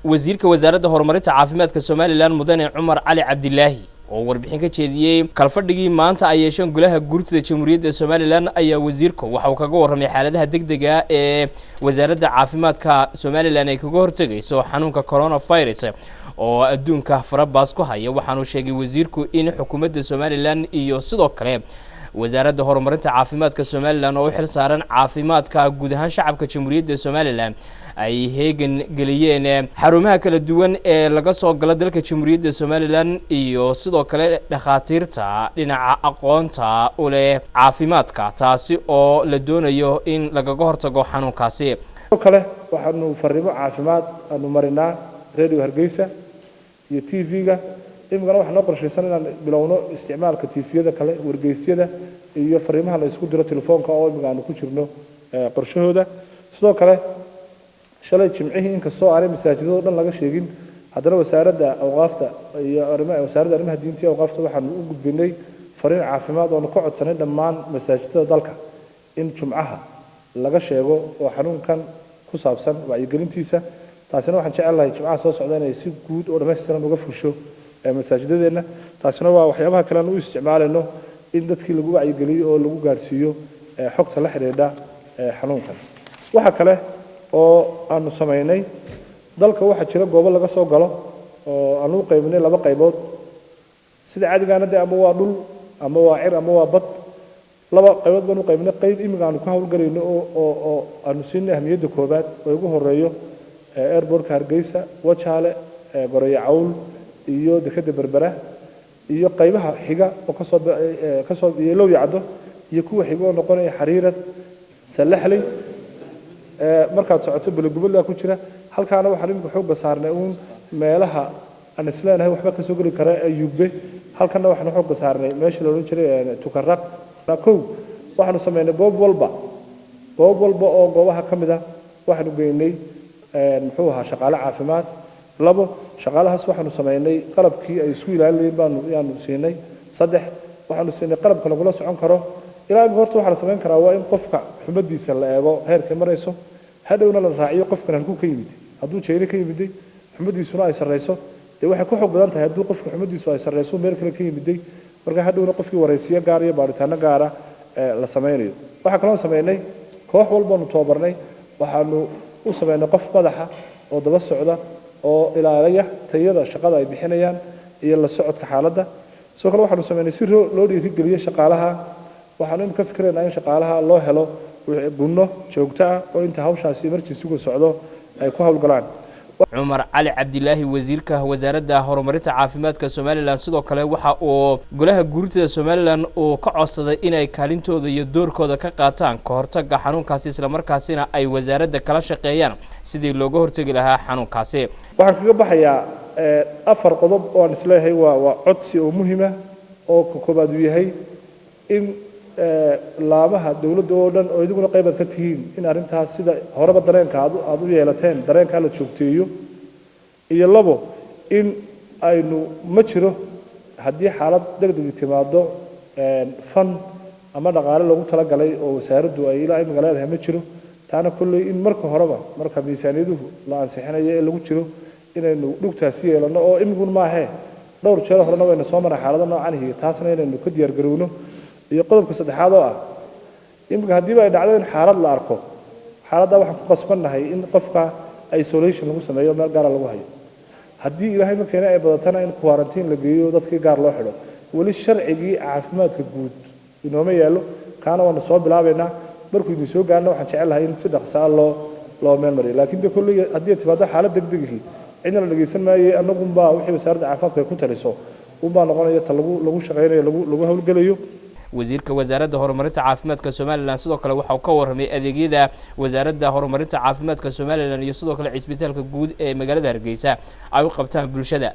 Wasiirka Wasaaradda Horumarinta Caafimaadka Somaliland, Mudane Cumar Cali Cabdilaahi, oo warbixin ka jeediyey kalfadhigii maanta ay yeesheen Golaha Guurtida Jamhuuriyadda Somaliland, ayaa wasiirku waxa uu kaga warramay xaaladaha degdega ee Wasaaradda Caafimaadka Somaliland ay kaga hortegayso xanuunka coronavirus oo adduunka farabaas ku haya. Waxaanuu sheegay wasiirku in xukuumadda Somaliland iyo sidoo kale Wasaaradda Horumarinta Caafimaadka Somaliland oo u xil saaran caafimaadka guud ahaan shacabka Jamhuuriyadda Somaliland ay heegan geliyeen xarumaha kala duwan ee laga soo galo dalka Jamhuuriyadda Somaliland, iyo sidoo kale dhakhaatiirta dhinaca aqoonta u leh caafimaadka, taasi oo la doonayo in lagaga hortago xanuunkaasi. Sidoo kale waxaanu fariimo caafimaad aanu marinaa Radio Hargeysa iyo TV-ga. Imikana waxaa noo qorshaysan inaan bilowno isticmaalka TV-yada kale, wargeysyada iyo fariimaha la isku diro telefoonka oo imika aanu ku jirno qorshahooda. Sidoo kale shalay Jimcihii, inkastoo aanay masaajidado dhan laga sheegin, haddana Wasaaradda Awqaafta iyo arrimaha, Wasaaradda Arrimaha Diinta iyo Awqaafta, waxaanu u gudbinay fariin caafimaad oonu ka codsanay dhammaan masaajidada dalka in Jumcaha laga sheego oo xanuunkan ku saabsan wacyigelintiisa. Taasina waxaan jecel lahay Jimcaha soo socda inay si guud oo dhammaystiran uga fusho masaajidadeenna. Taasina waa waxyaabaha kale aan u isticmaalayno in dadkii lagu wacyigeliyo oo lagu gaadhsiiyo xogta la xidhiidha xanuunkan. Waxa kale oo aanu samaynay, dalka waxaa jira goobo laga soo galo oo aanu u qaybinay laba qaybood. Sida caadigaana dee ama waa dhul ama waa cir ama waa bad. Laba qaybood baan u qaybinay. Qayb imiga aanu ka howlgalayno oo aanu siinay ahmiyadda koobaad oo ugu horeeyo airportka Hargeysa, Wajaale, Gorayo Cawl iyo dekadda Berbera, iyo qaybaha xiga oo kasoo iyo Low Yacdo iyo kuwa xiga oo noqonaya Xariirad, Sallaxley, markaad socoto Belegubadla ku jira. Halkaana waxaan imika xoogga saarnay uun meelaha aan isleenahay waxba kasoo geli kara ee Yubbe. Halkanna waxaan xoogga saarnay meesha la odhan jiray Tukaraq. Kow, waxaanu samaynay goob walba oo goobaha ka mid ah waxaanu geynay, muxuu ahaa, shaqaale caafimaad. Labo, shaqaalahaas waxaanu samaynay qalabkii ay isku ilaalin baanu yaanu siinay. Saddex, waxaanu siinay qalabka lagula socon karo. Ilaa imika horta waxaa la samayn karaa waa in qofka xumadiisa la eego heerkay marayso, hadhowna la raaciyo qofkan halkuu ka yimid. Hadduu Jeyne ka yimiday, xumadiisuna ay sarreyso, dee waxay ku xoog badan tahay hadduu qofka xumadiisu ay sarreyso meel kale ka yimiday. Marka hadhowna qofkii waraysiyo gaar iyo baaritaano gaara la samaynayo. Waxaa kaloo samaynay koox walbaanu tababarnay, waxaanu u samaynay qof madaxa oo daba socda oo ilaalaya tayada shaqada ay bixinayaan iyo la socodka xaaladda. Sidoo kale waxaanu samaynay si loo dhiirigeliyo shaqaalaha, waxaanu imika fikiraynaa in shaqaalaha loo helo gunno joogto ah oo inta hawshaasi emergency-gu socdo ay ku howlgalaan. Cumar Cali Cabdilaahi, wasiirka Wasaaradda Horumarinta Caafimaadka Somaliland, sidoo kale waxa uu Golaha Guurtida Somaliland uu ka codsaday inay kaalintooda iyo doorkooda ka qaataan ka hortagga xanuunkaasi, islamarkaasina ay wasaaradda kala shaqeeyaan sidii looga hortegi lahaa xanuunkaasi. Waxaan kaga baxayaa afar qodob oo aan isleeyahay waa codsi oo muhiima, oo ka koobaad uu yahay in laamaha dowladda oo dhan oo idiguna qaybaad ka tihiin in arrintaas sida horeba dareenka aad u yeelateen dareenkaa la joogteeyo. Iyo labo, in aynu ma jiro haddii xaalad degdegi timaado fan ama dhaqaale loogu talagalay oo wasaaraddu ay ilaa imika leedahay ma jiro. Taana kolley in marka horeba, marka miisaaniyaduhu la ansixinayo ee lagu jiro, inaynu dhugtaasi yeelano oo imigun maahee dhowr jeer horena wayna soo maray xaalado noocan iyo taasna inaynu ka diyaargarowno. Iyo qodobka saddexaad oo ah, iminka haddiiba ay dhacdo in xaalad la arko, xaaladdaa waxaan ku qasbannahay in qofka isolation lagu sameeyo, meel gaara lagu hayo. Haddii Ilaahay ma keena ay badatana, in quarantine la geeyo, dadkii gaar loo xidho. Weli sharcigii caafimaadka guud inooma yaallo, kaana waanu soo bilaabaynaa. Markuu idin soo gaarna waxaan jecelahay in si dhaqsaa loo meel mariyo. Laakiin de kolley haddii ay timaado xaalad degdegihii, cidna la dhegeysan maaye, annagunbaa wixii Wasaaradda Caafimaadka ay ku taliso unbaa noqonaya ta lagu shaqaynayo, lagu howlgelayo. Wasiirka Wasaaradda Horumarinta Caafimaadka Somaliland sidoo kale waxa uu ka warramay adeegyada Wasaaradda Horumarinta Caafimaadka Somaliland iyo sidoo kale cisbitaalka guud ee magaalada Hargeysa ay u qabtaan bulshada.